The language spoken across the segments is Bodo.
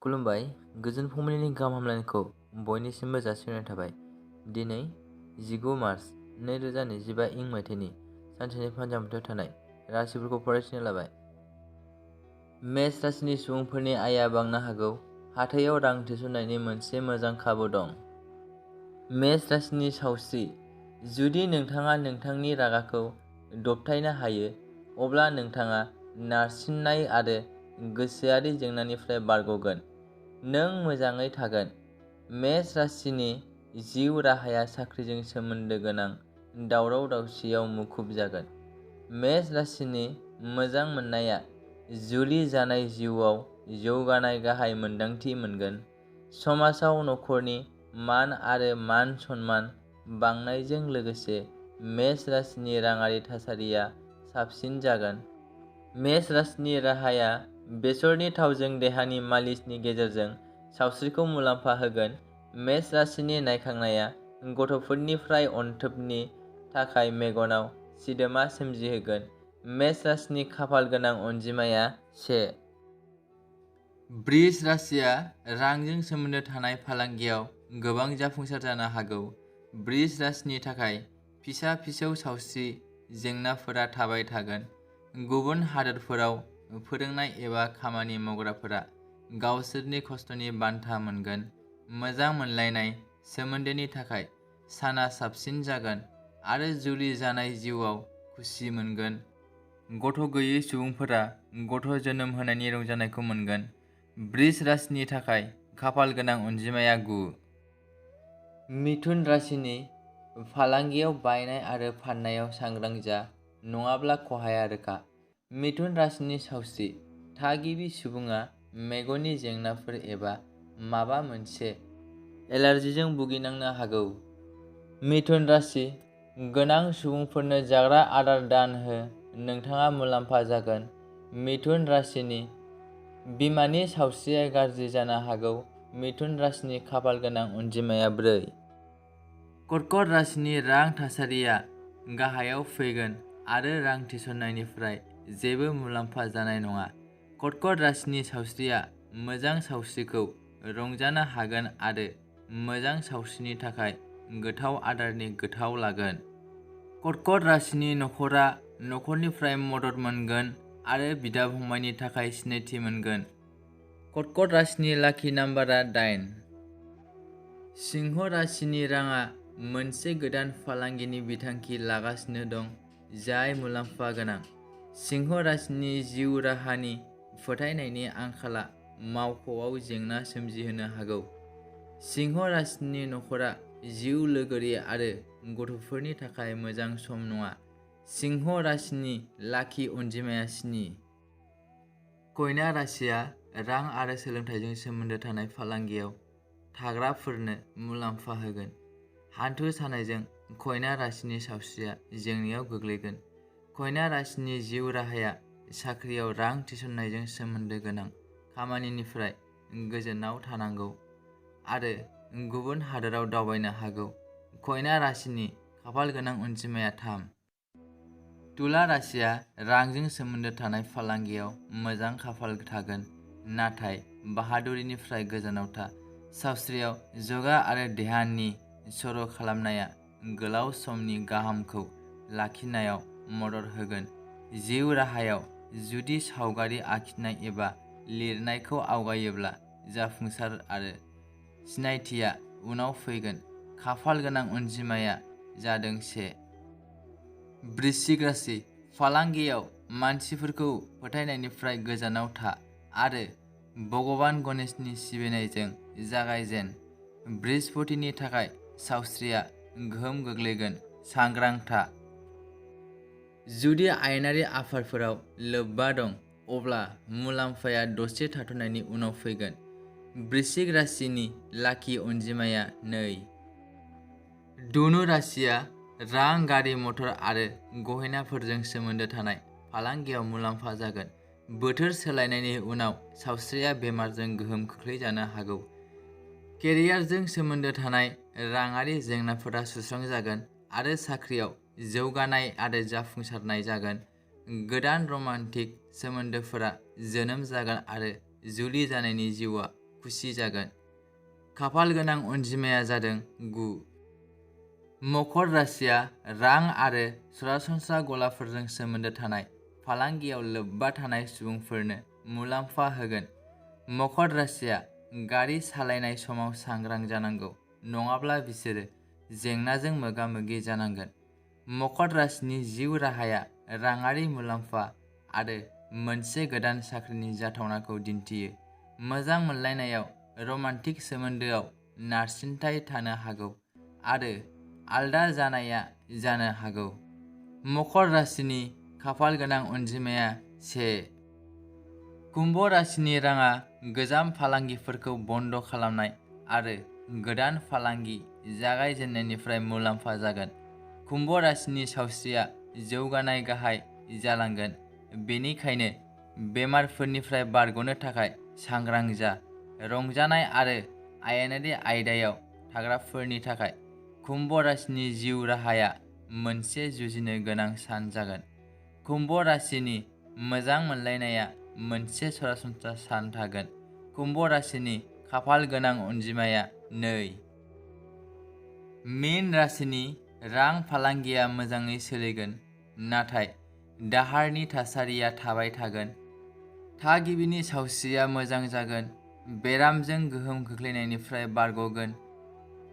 खुलुमबाय। गोजोन फुंबिलिनि गाहाम हामलायनायखौ बयनिसिमबो जासिहरनाय थाबाय। दिनै 19 मार्च 2025 इं मायथाइनि सानसेनि फान्जामुथियाव थानाय राशिफोरखौ फरायथिनो लाबाय। मेष राशिनि सुबुंफोरनि आयआ बांनो हागौ। हाथायाव रां थिसननायनि मोनसे मोजां खाबु दं। मेष राशिनि सावस्रि। जुदि नोंथाङा नोंथांनि रागाखौ दबथायनो हायो, अब्ला नोंथाङा नारसिननाय आरो गोसोआरि जेंनानिफ्राय बारग'गोन। नों मोजाङै थागोन। मेष राशिनि जिउ राहाया साख्रिजों सोमोन्दो गोनां दावराव-दावसियाव मुखुब जागोन। मेष राशिनि मोजां मोननाया जुलि जानाय जिउआव जौगानाय गाहाय मोन्दांथि मोनगोन। समाजाव नखरनि मान आरो मान-सन्मान बांनायजों लोगोसे मेष राशिनि राङारि थासारिया साबसिन जागोन। मेष राशिनि राहाया बेसरनि थावजों देहानि मालिसनि गेजेरजों सावस्रिखौ मुलाम्फा होगोन। मेष राशिनि नायखांनाया गथ'फोरनिफ्राय अनथोबनि थाखाय मेगनाव सिदोमा सोमजिहोगोन। मेष राशिनि खाफाल गोनां अनजिमाया 1। बृष राशिया रांजों सोमोन्दो थानाय फालांगियाव गोबां जाफुंसार जानो हागौ। बृष राशिनि थाखाय फिसा-फिसौ सावस्रि जेंनाफोरा थाबाय थागोन। गुबुन हादोरफोराव फोरोंनाय एबा खामानि मावग्राफोरा गावसोरनि खस्थ'नि बान्था मोनगोन। मोजां मोनलायनाय सोमोन्दोनि थाखाय साना साबसिन जागोन आरो जुलि जानाय जिउआव खुसि मोनगोन। गथ' गैयै सुबुंफोरा गथ' जोनोम होनायनि रंजानायखौ मोनगोन। बृष राशिनि थाखाय खाफाल गोनां अनजिमाया 9। मिथुन राशिनि फालांगियाव बायनाय आरो फाननायाव सांग्रां जा, नङाब्ला खहाया रोखा। मिथुन राशिनि सावस्रि। थागिबि सुबुङा मेगननि जेंनाफोर एबा माबा मोनसे एलार्जिजों भुगिनांनो हागौ। मिथुन राशि गोनां सुबुंफोरनो जाग्रा आदार दान हो, नोंथाङा मुलाम्फा जागोन। मिथुन राशिनि बिमानि सावस्रिया गाज्रि जानो हागौ। मिथुन राशिनि खाफाल गोनां अनजिमाया 4। कर्कट राशिनि रां थासारिया गाहायाव फैगोन आरो रां थिसननायनिफ्राय जेबो मुलाम्फा जानाय नङा। कर्कट राशिनि सावस्रिया मोजां सावस्रिखौ रंजानो हागोन आरो मोजां सावस्रिनि थाखाय गोथाव आदारनि गोथाव लागोन। कर्कट राशिनि नखरा नखरनिफ्राय मदद मोनगोन आरो बिदा-फंबायनि थाखाय सिनायथि मोनगोन। कर्कट राशिनि लाकी नाम्बारा 8। सिंह राशिनि राङा मोनसे गोदान फालांगिनि बिथांखि लागासिनो दं, जाय मुलाम्फा गोनां। सिंह राशिनि जिउ राहानि फोथायनायनि आंखालआ मावख'आव जेंना सोमजिहोनो हागौ। सिंह राशिनि नखरा जिउ लोगोरि आरो गथ'फोरनि थाखाय मोजां सम नङा। सिंह राशिनि लाकी अनजिमाया 7। कन्या राशिया रां आरो सोलोंथाइजों सोमोन्दो थानाय फालांगियाव थाग्राफोरनो मुलाम्फा होगोन। हान्थु सानायजों कन्या राशिनि सावस्रिया जेंनायाव गोग्लैगोन। कन्या राशिनि जिउ राहाया साख्रियाव रां थिसननायजों सोमोन्दो गोनां खामानिनिफ्राय गोजानाव थानांगौ आरो गुबुन हादोराव दावबायनो हागौ। कन्या राशिनि खाफाल गोनां अनजिमाया 3। तुला राशिया रांजों सोमोन्दो थानाय फालांगियाव मोजां खाफाल थागोन, नाथाय बाहादुरिनिफ्राय गोजानाव था। सावस्रियाव जगा आरो देहानि सर' खालामनाया गोलाव समनि गाहामखौ लाखिनायाव मदद होगोन। जिउ राहायाव जुदि सावगारि आखिनाय एबा लिरनायखौ आवगायोब्ला जाफुंसार आरो सिनायथिया उनाव फैगोन। खाफाल गोनां अनजिमाया जादों 1। वृश्चिक राशि फालांगियाव मानसिफोरखौ फोथायनायनिफ्राय गोजानाव था आरो भगबान गणेशनि सिबिनायजों जागायजेन। बृहस्पतिनि थाखाय सावस्रिया गोहोम गोग्लैगोन, सांग्रां था। जुदि आयेनारि आफादफोराव लोब्बा दं, अब्ला मुलाम्फाया दसे थाथ'नायनि उनाव फैगोन। वृश्चिक राशिनि लाकी अनजिमाया 2। धनु राशिया रां, गारि-मटर आरो गहेनाफोरजों सोमोन्दो थानाय फालांगियाव मुलाम्फा जागोन। बोथोर सोलायनायनि उनाव सावस्रिया बेमारजों गोहोम खोख्लैजानो हागौ। केरियारजों सोमोन्दो थानाय राङारि जेंनाफोरा सुस्रांजागोन आरो साख्रियाव जौगानाय आरो जाफुंसारनाय जागोन। गोदान रमान्टिक सोमोन्दोफोरा जोनोम जागोन आरो जुलि जानायनि जिउआ खुसि जागोन। खाफाल गोनां अनजिमाया जादों 9। मकर राशिया रां आरो सरासनस्रा गलाफोरजों सोमोन्दो थानाय फालांगियाव लोब्बा थानाय सुबुंफोरनो मुलाम्फा होगोन। मकर राशिया गारि सालायनाय समाव सांग्रां जानांगौ, नङाब्ला बिसोरो जेंनाजों मोगा-मोगि जानांगोन। मकर राशिनि जिउ राहाया राङारि मुलाम्फा आरो मोनसे गोदान साख्रिनि जाथावनाखौ दिन्थियो। मोजां मोनलायनायाव रमान्टिक सोमोन्दोआव नारसिनथाय थानो हागौ आरो आलदा जानाया जानो हागौ। मकर राशिनि खाफाल गोनां अनजिमाया 1। कुम्भ राशिनि राङा गोजाम फालांगिफोरखौ बन्द खालामनाय आरो गोदान फालांगि जागायजेन्नायनिफ्राय मुलाम्फा जागोन। कुम्भ राशिनि सावस्रिया जौगानाय गाहाय जालांगोन, बेनिखायनो बेमारफोरनिफ्राय बारग'नो थाखाय सांग्रां जा। रंजानाय आरो आयेनारि आयदायाव थाग्राफोरनि थाखाय कुम्भ राशिनि जिउ राहाया मोनसे जुजिनो गोनां सान जागोन। कुम्भ राशिनि मोजां मोनलायनाया मोनसे सरासनस्रा सान थागोन। कुम्भ राशिनि खाफाल गोनां अनजिमाया 2। मीन राशिनि रां फालांगिया मोजाङै सोलिगोन, नाथाय दाहारनि थासारिया थाबाय थागोन। थागिबिनि सावस्रिया मोजां जागोन, बेरामजों गोहोम खोख्लैनायनिफ्राय बारग'गोन।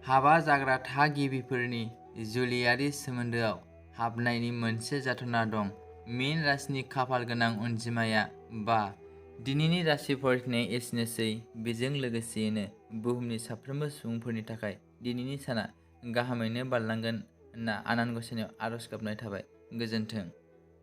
हाबा जाग्रा थागिबिफोरनि जुलियारि सोमोन्दोआव हाबनायनि मोनसे जाथावना दं। मीन राशिनि खाफाल गोनां अनजिमाया 5। दिनैनि राशि फरायनाया एसेनोसै। बेजों लोगोसेयैनो बुहुमनि साफ्रोमबो सुबुंफोरनि थाखाय दिनैनि साना गाहामैनो बारलांगोन होनना आनान गसाइनाव आरज गाबनाय थाबाय। गोजोन्थों।